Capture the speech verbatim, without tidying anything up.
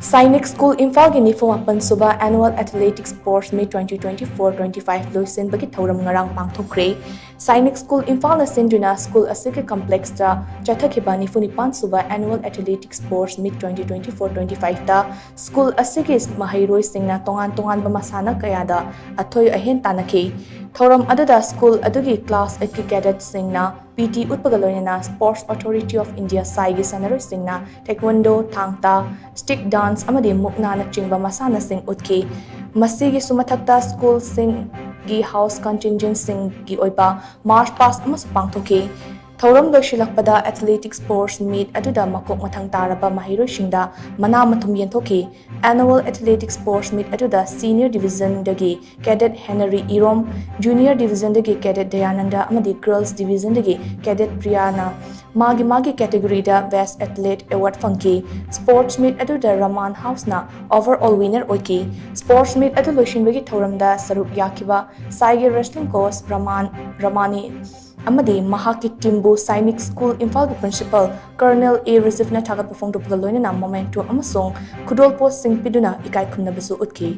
Sainik School ꯏꯝꯐꯥꯜꯒꯤ ꯅꯤꯐꯨ ꯃꯥꯄꯟ ꯁꯨꯕ Annual Athletics Sports Meet twenty twenty-four twenty-five ꯂꯣꯏꯁꯤꯟꯕꯒꯤ ꯊꯧꯔꯝ ꯉꯔꯥꯡ ꯄꯥꯡꯊꯣꯛꯈ꯭ꯔꯦ꯫ Sainik School ꯏꯝꯐꯥꯜꯅ ꯁꯤꯟꯗꯨꯅ school ꯑꯁꯤꯒꯤ complexꯇ ꯆꯠꯊꯈꯤꯕ ꯅꯤꯐꯨ ꯅꯤꯄꯥꯟ ꯁꯨꯕ Annual Athletics Sports Meet twenty twenty-four twenty-fiveꯇ school ꯑꯁꯤꯒꯤ ꯃꯍꯩꯔꯣꯏꯁꯤꯡꯅ ꯇꯣꯉꯥꯟ ꯇꯣꯉꯥꯟꯕ ꯃꯁꯥꯟꯅ ꯀꯌꯥꯗ ꯑꯊꯣꯏ ꯑꯍꯦꯟ ꯇꯥꯟꯅꯈꯤ꯫ ꯊꯧꯔꯝ ꯑꯗꯨꯗ school ꯑꯗꯨꯒꯤ class eightꯀꯤ cadetꯁꯤꯡꯅ P T ꯎꯠꯄꯒ ꯂꯣꯏꯅꯅ Sports Authority of India, ꯁꯥꯏꯒꯤ ꯁꯥꯟꯅꯔꯣꯏꯁꯤꯡꯅ taekwondo, ꯊꯥꯡ ꯇꯥ, stick dance ꯑꯃꯗꯤ ꯃꯨꯛꯅꯥꯅꯆꯤꯡꯕ ꯃꯁꯥꯟꯅꯁꯤꯡ ꯎꯠꯈꯤ꯫ ꯃꯁꯤꯒꯤꯁꯨ ꯃꯊꯛꯇ schoolꯁꯤꯡꯒꯤ house contingentꯁꯤꯡꯒꯤ ꯑꯣꯏꯕ march past ꯑꯃꯁꯨ ꯄꯥꯡꯊꯣꯛꯈꯤ꯫ ꯊꯧꯔꯝ ꯂꯣꯏꯁꯤꯜꯂꯛꯄꯗ Athletics Sports Meet ꯑꯗꯨꯗ ꯃꯀꯣꯛ ꯃꯊꯪ ꯇꯥꯔꯕ ꯃꯍꯩꯔꯣꯏꯁꯤꯡꯗ ꯃꯅꯥ ꯃꯊꯨꯝ ꯌꯦꯟꯊꯣꯛꯈꯤ꯫ Annual Athletics Sports Meet ꯑꯗꯨꯗ senior divisionꯗꯒꯤ cadet Henry Irom, junior divisionꯗꯒꯤ cadet Dayananda ꯑꯃꯗꯤ girls divisionꯗꯒꯤ cadet Priyana ꯃꯥꯒꯤ ꯃꯥꯒꯤ categoryꯗ Best Athlete Award ꯐꯪꯈꯤ꯫ Sports Meet ꯑꯗꯨꯗ Raman Houseꯅ overall winner ꯑꯣꯏꯈꯤ꯫ Sports Meet ꯑꯗꯨ ꯂꯣꯏꯁꯤꯟꯕꯒꯤ ꯊꯧꯔꯝꯗ ꯁꯔꯨꯛ ꯌꯥꯈꯤꯕ ꯁꯥꯏꯒꯤ wrestling coach ꯔꯃꯥꯟ ꯔꯃꯥꯅꯤ ꯑꯃꯗꯤ ꯃꯍꯥꯛꯀꯤ teamꯕꯨ Sainik School ꯏꯝꯐꯥꯜꯒꯤ principal Colonel A Rajievꯅ ꯊꯥꯒꯠꯄ ꯐꯣꯡꯗꯣꯛꯄꯒ ꯂꯣꯏꯅꯅ memento ꯑꯃꯁꯨꯡ ꯈꯨꯗꯣꯜꯄꯣꯠꯁꯤꯡ ꯄꯤꯗꯨꯅ ꯏꯀꯥꯏ ꯈꯨꯝꯅꯕꯁꯨ ꯎꯠꯈꯤ꯫